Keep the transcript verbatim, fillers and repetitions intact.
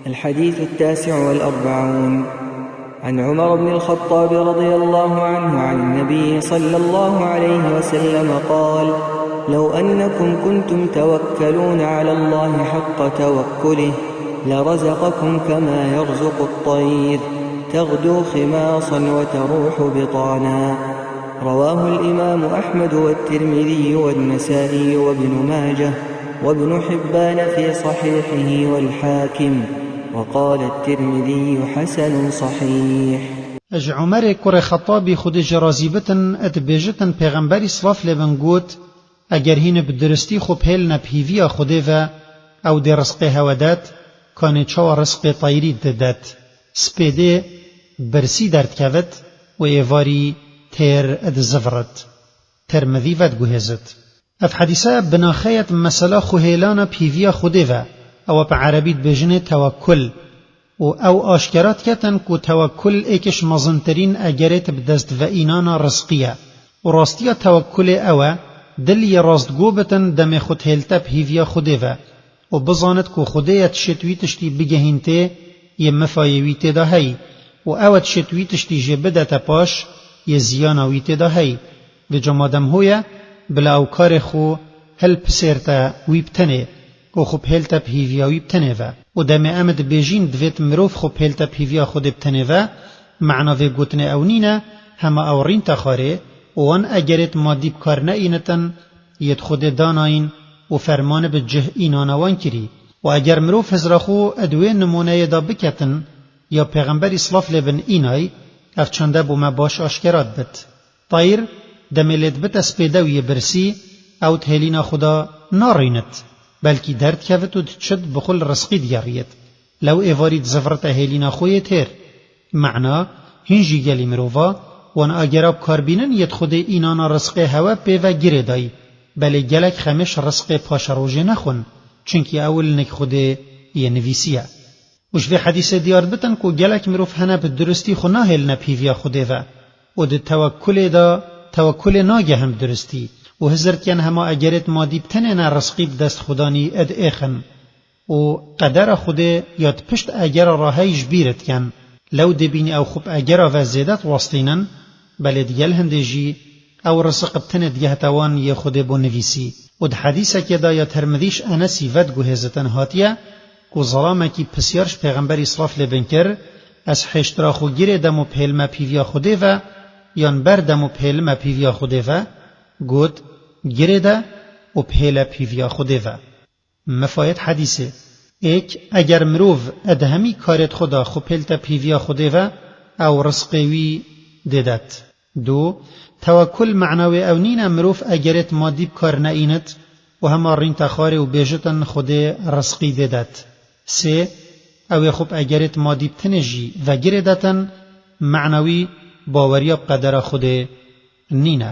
الحديث التاسع والأربعون. عن عمر بن الخطاب رضي الله عنه عن النبي صلى الله عليه وسلم قال: لو أنكم كنتم توكلون على الله حق توكله لرزقكم كما يرزق الطير تغدو خماصا وتروح بطانا. رواه الإمام أحمد والترمذي والنسائي وابن ماجه وابن حبان في صحيحه والحاكم، وقال الترمذي حسن صحيح. Ji Umerê kurê Xettabî Xwedê jê razî bitin, dibêjitin Pêxemberî silav lê bin got: Eger hîn bi duristî xwe bihêline bi hîviya Xwedê ve, ew dê rizqê hewe det, kanê çawa rizqê teyrî didet? Spêdê birsî derdikevit û êvarî têr dizivirit. Tirmidî vediguhêzit. Ev hedîse binaxe ye di mesela xwehêlana bi hîviya Xwedê ve, ew bi erebî dibêjinê tewekkul, û ew aşkera diketin ku tewekkul êk ji mezintirîn egerêt bi dest veînana rizqî ye. Û rastiya tewekkulê ew e, dil yê rastgo bitin demê xwe dihêlte bi hîviya Xwedê ve û bizanit ku Xwedê ye dişêt wî tiştî bigehîntê, yê mifayê wî tê de hey, û ew e dişêt wî tiştî jê bidete paş, yê ziyana wî tê de hey. Vêca madem ho ye, bila ew karê xwe hilpisêrte wî bi tenê û xwe bihêlte bi hîviya wî bi tenê ve. Û demê em dibêjîn divêt mirov xwe bihêlte bi hîviya Xwedê bi tenê ve, mena vê gotinê ew nîne, hema ew rînte xwarê û wan egerêt madî bi kar neînitin, yêt Xwedê danayîn û fermanê bi cih înana wan kirî. Û eger mirov hizra xwe di wê nimûneyê de biketin, ya Pêxemberî silav lê bin înay, ev çende bo me baş aşkera dibit. Teyr, demê lê dibite spêde û yê birsî, ew di hêlîna xwe de narînit, belkî derdikevit û diçit bi xwe li rizqî digeriyêt. Lew êvarî dizivirite hêlîna xwe yê têr. Mena, hîn jî gelî mirova, wan agera bi kar bînin yêt Xwedê înana rizqê hewe pê ve girêdayî, belê gelek xem ê ji rizqê paşerojê nexwin, çunkî ew li nik Xwedê yê nivîsiye. Û ji vê hedîsê diyar bitin ku gelek mirov hene bi duristî xwe nahêline bi hîviya Xwedê ve û di tewekkulê de, tewekkulê nagehin bi duristî û hizir dikin hema egerêt madî bi tenê ne rizqî bi dest Xwedanî diêxin û qedera Xwedê ya di pişt egera re hey ji bîr dikin. Lew dê bînî ew xwe bi egera ve zêde diwestînin, belê digel hindê jî ew rizq bi tenê digehte wan yê Xwedê bo nivîsî. Û di hedîsekê de ya Tirmidî ji Enesî vediguhêzitin hatiye ku zelamekî pisyar ji Pêxemberî silav lê bin kir, ez hêştira xwe girê dem û bihêlime bi hîviya Xwedê ve yan ber dem û bihêlime bi hîviya Xwedê ve? Got, girê de û bihêle bi hîviya Xwedê ve. Mifayet hedîsê. Êk, eger mirov di hemî karêt xwe de xwe pêlte bi hîviya Xwedê ve, ew rizqê wî dê det. Du, tewekkul mena wê ew nîne mirov egerêt madî bi kar neînit û hema rînte xwarê û bêjitin Xwedê rizqî dê det. Sê, ew ê xwe bi egerêt madî bi tenê jî vegirê detin, mena wî baweriya bi qedera Xwedê nîne.